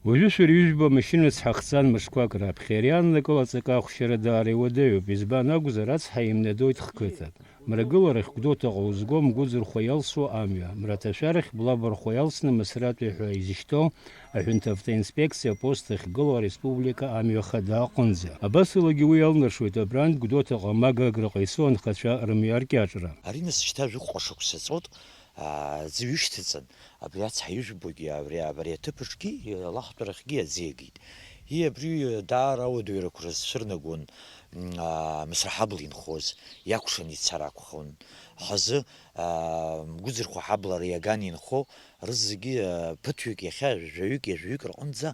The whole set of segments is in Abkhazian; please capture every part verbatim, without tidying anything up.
Уажәы шәара ҩажәба машьына цҳа хҵан мышқәак раԥхьа. Ари ааннакыла аҵакы ахәшьара даара иуадаҩуп, избан акәзар, ацҳа имнадоит хқыҭак. Мрагыларахь Гәдоуҭаҟа узго Мгәыӡырхәа иалсуа амҩа, мраҭашәарахь Блабархәа иалсны Мысратәи ҳәа изышьҭоу аҳәынҭавтоинспекциа апост ахьгылоу ареспублика амҩа хада аҟынӡа. Абасалагьы уи иалнаршоит абрантә Гәдоуҭаҟа Мага Аграҟа ицо анхацәа рымҩа аркьаҿра. Ари нас шьҭа жәохәҟа шықәса ҵуеит, аа, аӡы ҩышьҭыҵын, абри ацҳа ижәбогьы, абри, абри аҭыԥаҿгьы алахтәарахьгьы аӡы иагеит. И абри даара ауадаҩрақәа рызцәырнагон, м, аа, Мысраҳабла инхоз, иакәшан ицар акәхон. Хазы, аа, Мгәыӡырхәа ҳаблара иаган инхо рызегьы, аа, ԥыҭҩык иахьа жәаҩык, ҩажәаҩык рҟынӡа,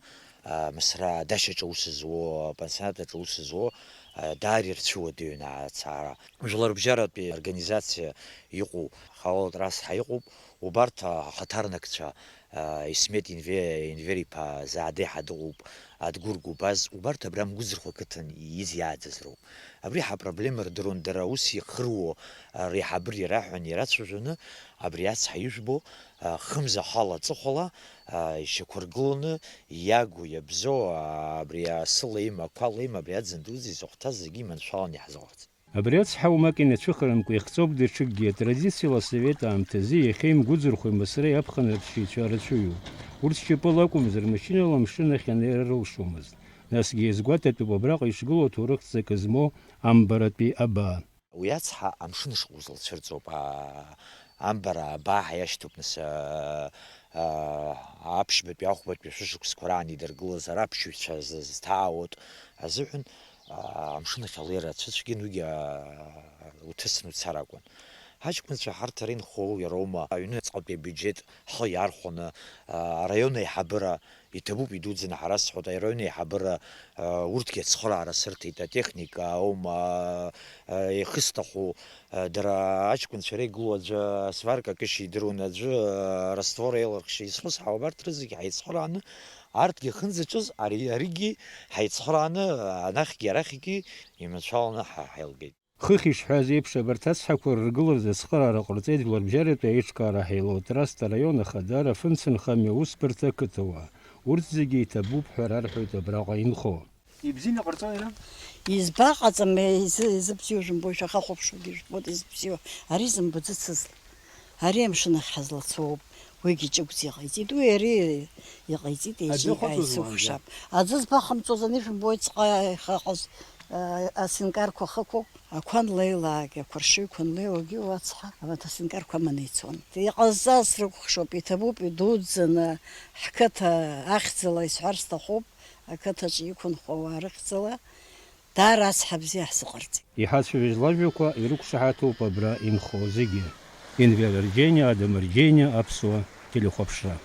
аа, Мысра адашьаҿы аус зуо, апансионат аҿы аус зуо, аа, даара ирцәыуадаҩын ацара. Жәларбжьаратәи организациа иҟоу, Халал Трасҳа иҟоуп, убарҭ ахаҭарнакцәа, аа, Исмет Инве-, Инвер-иԥа Заадеҳа дыҟоуп, Адгәыр Гәыбаз, убарҭ абра Мгәыӡырхәа қыҭан ииз иааӡаз роуп. Абри ҳапроблема рдыруан, дара ус ихыруо, а, реиҳабыра ираҳәон, ирацәажәоны, абри ацҳа ижәбо, а, хымза хала аҵыхәала, а, ишьақәыргыланы иагу, иабзоу, а, абри асыла има, ақәала има, абри аӡын дуӡӡа изыхәҭаз зегьы иманшәаланы иаҳзыҟарҵеит. Абри ацҳа уамак инацәыхарамкәа ихҵоуп даҽакгьы, атрадициала асовет аамҭазы иахьеи Мгәыӡырхәеи Мысреи аԥхынра ԥсшьаҩцәа рацәаҩуп. Урҭ шьапыла акәымзар, машьынала амшын ахь анеира рылшомызт. Насгьы иазгәаҭатәуп абраҟа ишгылоу аҭоурых ҵакы змоу амбаратәи абаа. Уи ацҳа амшын шыҟоу злацәырҵуп, аа, амбара абаа ҳәа иашьҭоуп, нас, аа, аа, аԥшьбатәи ахәбатәи шәышықәсқәа раан идыргылаз араԥшьаҩцәа з-, зҭаауеит азыҳәан, аа, амшын ахь алеира ацәыцәгьан, уигьы, аа, уҭысны уцар акәын. Ҳаҷкәынцәа ҳарҭ ара инхоу иароума, аҩныҵҟатәи абиуџьет ҳхы иархәаны, аа, араион аиҳабыра иҭабуп идуӡӡаны ҳара сҳәоит, араион аиҳабыра, аа, урҭгьы ацхыраара сырҭеит, атехника аума, аа, ихысҭаху, аа, дара аҷкәынцәа ара игылоу аӡәы асварка акышьа идыруан, аӡәы, аа, раствор еилархшьа изхысҳау, абарҭ рызегьы ҳаицхырааны, арҭгьы ахьынӡаҿыз, ари, аригьы ҳаицхырааны, анахьгьы арахьгьы иманшәаланы ҳа-, ҳаилгеит. Хыхь ишҳәаз еиԥш, абарҭ ацҳақәа рыргыларазы ацхыраара ҟарҵеит Жәларбжьаратәи аиҿкаара ҳаилоу атраст араион ахадара, афымцамхамҩа аусбарҭа ақыҭауаа. Урҭ зегьы иҭабуп ҳәа рарҳәоит абраҟа инхо. Ибзианы ҟарҵои ара? Избаҟаҵам, изы-, изыбзиоу жәымбои, шәахахәаԥшуагьы жәбоит изыбзиоу. Ари зымбаӡацызла. Ари амшын ахь ҳазлацо ауп. Уигьы ҷыгәӡа иҟаиҵеит. Уи ари иҟаиҵеит, аӡы еиҿикааит, ихәаҵуаз сыхәшап. Аӡы збахамҵоз ани, шәымбои, ҵҟа ихаҟаз, а, асинкарқәа хықәуп. Ақәа анлеилак, ақәаршыҩқәа анлеиуагьы уацҳа, абарҭ асинкарқәа аманы ицон. Иҟазҵаз срыкәхшоуп, иҭабуп, идуӡӡаны, ҳқыҭа ахьӡала исҳәар сҭахуп, ақыҭаҿы иқәынхо ауаа рыхьӡала, даара ацҳа бзиа ҳзыҟарҵеит. Иҳацәажәаз лажәақәа ирықәшаҳаҭуп абра инхо зегьы. Инвер Арџьениа, Адам Арџьениа, Аԥсуа телехәаԥшра.